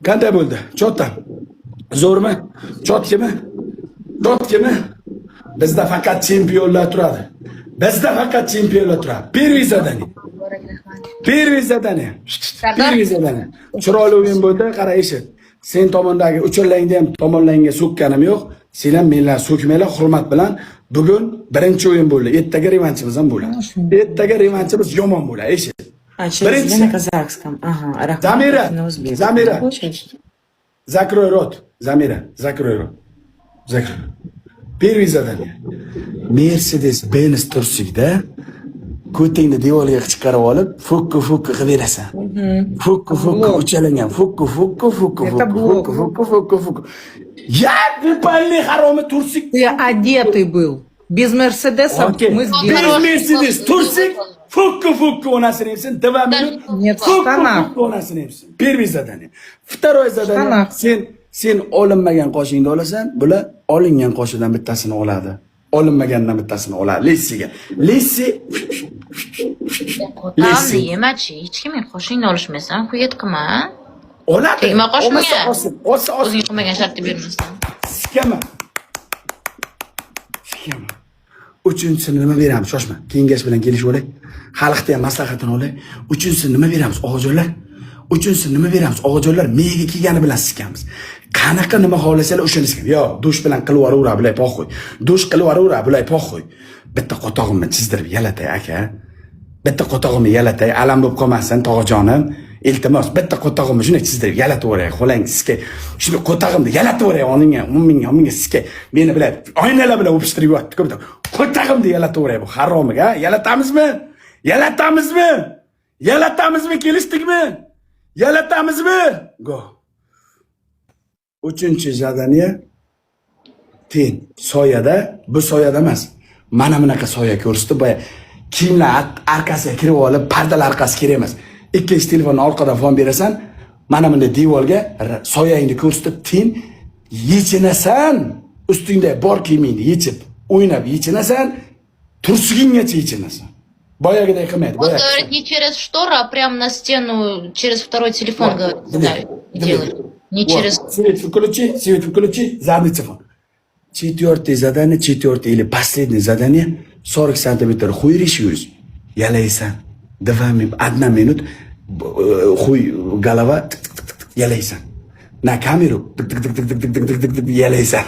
Qanday bo'ldi? Чётко. Zo'rmi? Чёткий mi? Чёткий mi? Bizda faqat chempionlar turadi. Bizda faqat chempionlar turadi. Первый задание. Первый задание. Первый задание. Chiroyli o'yin bo'ldi, qara, eshit. Sen tomondagi uchalangda ham tomonlarga so'kkanim yo'q. Sen ham menlar so'kmanglar, hurmat bilan. Bugun birinchi o'yin bo'ldi. Ertaga revanchimiz ham bo'ladi. Ertaga revanchimiz yomon bo'ladi, eshit. А, через Birinchisi. на казахском. Ага, Рахмат Замира, на узбекском. Замира. Получается? Закрой рот. Замира, закрой рот. Закрой. Первый задание. Mercedes Benz tursikda ko'tingni devorga chiqarib olib, fukku fukku qilib berasan. Fukku fukku uchalangan. Fukku fukku fukku Это fukku блок. Fukku fukku fukku fukku. Ya, пальный haromi tursik. Ты одетый был. Без Мерседеса Okey. мы Без сделали. Mercedes tursik, fukku fukku onasini emsin. 2 minut. Нет, в Fukku штанах. Fukku onasini emsin. Первый задание. Второй задание. Штанах. Sen olinmagan qoshingni olasan, bular olingan qoshidan bittasini oladi. Olinmagandan bittasini oladi. Lessiga. Lessi. Qo'tamni Lessi. yemachi, hech kimning qoshingni olishmaysan, хует qilma. Oladi. Tegma qoshimga. Olmasa olsin. Olsa olsin. O'zing qilmagan shartni bermasdan. Sikama. Sikama. Uchinchisini nima beramiz? Shoshma. Kengash bilan kelishib olay. Xalqda ham maslahatini olay. Uchinchisini nima beramiz, og'ajonlar? Uchinchisini nima beramiz, og'ajonlar? Miyaga kelgani bilan sikamiz. Qanaqa nima xohlasalar, o'shani sikamiz. Yo, dush bilan qilib yuboraveradi, bular похуй. Dush qilib yuboraveradi, bular похуй. Bitta qotog'imni chizdirib yalatay, aka. Bitta qotog'imni yalatay, alam bo'lib qolmasin, tog'ajonim. Iltimos, bitta qotog'imni shunday chizdirib yalatib yuboray, xolang sizga. Shuni qotog'imni yalatib yuboray, olingan, 10 mingga, 10 mingga sizga. Meni bilan oynalar bilan o'pishtirib yubordi. Ko'p qotog'imni yalatib yuboray bu haromiga. Yalatamizmi? Yalatamizmi? Yalatamizmi? Kelishdikmi? Yalatamizmi? Go. Uchinchi задание ten soyada, bu soyada emas. Mana bunaqa soya ko'rsatib, boya kiyimlar arkasiga kirib olib, pardalar orqasi kerak emas. Ikkinchi telefonni orqadan fon berasan, mana bunday devorga soyangni ko'rsatib, ten yechinasan, ustingda bor kiyimingni yechib, o'ynab yechinasan, tursiginggacha yechinasan. Boyagiday qilmaydi. Он Boyagi. говорит, не через штору, а прямо на стену через второй телефон, Вот, говорит, две, ставить, две. делать. Не Вот, через. Свет включи, свет включи, задний телефон. Четвертое задание, четвертое или последнее задание, 40 сантиметров хуй решишь, yalaysan. 2 минут, 1 минут, хуй, голова, тк -тк -тк -тк, yalaysan. На камеру, тк -тк -тк -тк -тк -тк -тк -тк, yalaysan.